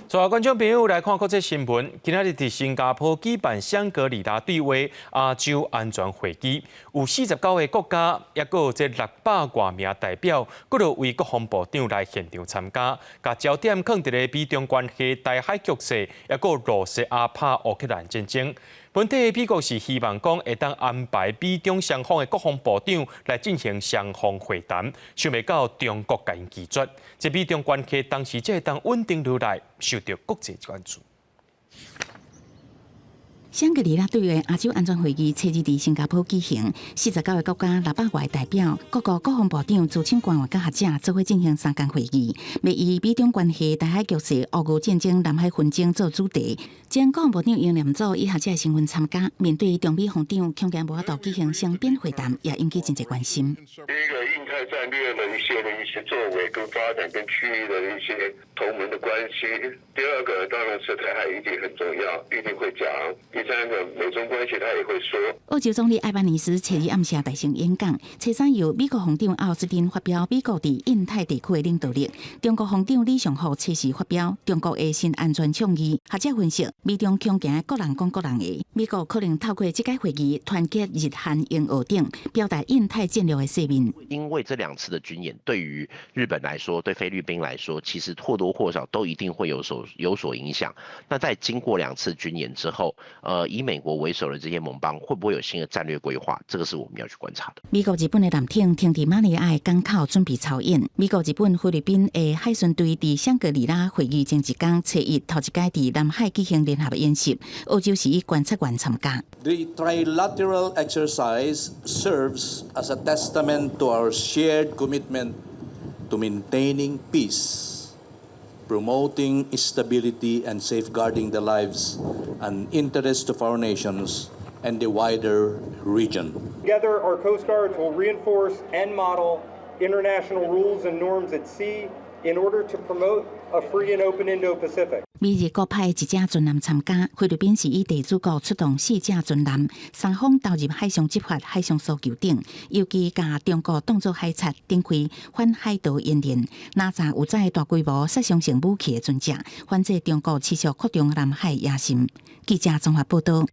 所有觀眾朋友來看國際新聞，今仔日佇新加坡舉辦香格里拉對話亞洲安全會議，有49個國家，抑閣有這600外名代表，閣落位國防部長來現場參加，共焦點囥佇咧美中關係、台海局勢，抑閣羅西亞拍烏克蘭戰爭。本底美國是希望講會當安排美中雙方的國防部長來進行雙方會談，想袂到中國共𪜶拒絕。這美中關係當時才會當穩定落來，受到國際關注。香格里拉對話亞洲安全會議，初二佇新加坡舉行，49個國家600外代表，各國國防部長、資深官員佮學者做伙進行三工會議，欲以美中關係、台海局勢、烏俄戰爭、南海紛爭做主題。前國防部長英廉祖以學者的身份參加，面對中美防長恐驚無法度舉行雙邊會談，也引起真濟關心。第一個印太戰略的一些作為跟發展，跟區域的一些同盟的關係。第二個當然是台海議題很重要，一定會講。第三個美中關係，他也會說。澳洲總理艾班尼斯初二暗時大聲演講，初三由美國防長奧斯汀發表美國佇印太地區的領導力，中國防長李尚福初四發表中國的新安全倡議。學者分析，美中恐驚各人講各人的，美國可能透過這屆會議團結日韓英澳等，表達印太戰略的使命。因為這兩次的軍演，對於日本來說，對菲律賓來說，其實或多或少都一定會有所影響。那在經過兩次軍演之後，以美國為首的這些盟邦會不會有新的戰略規劃？這個是我們要去觀察的。美國、日本的艦艇停佇馬尼拉的港口準備操演。美國、日本、菲律賓的海巡隊佇香格里拉會議前一工，初一頭一擺佇南海舉行聯合演習，澳洲是以觀察員參加。 The trilateral exercise serves as a testament to our shared commitment to maintaining peace, promoting stability and safeguarding the lives and interests of our nations and the wider region. Together, our Coast Guards will reinforce and model international rules and norms at sea in order to promote a free and open Indo-Pacific. 美日各派一隻船艦參加，菲律賓是以地主國出動四隻船艦，三方投入海上執法、海上搜救等，尤其共中國當作海賊，展開反海盜演練，哪陣有載大規模殺傷性武器的船隻，反制中國持續擴張南海野心。記者綜合報道。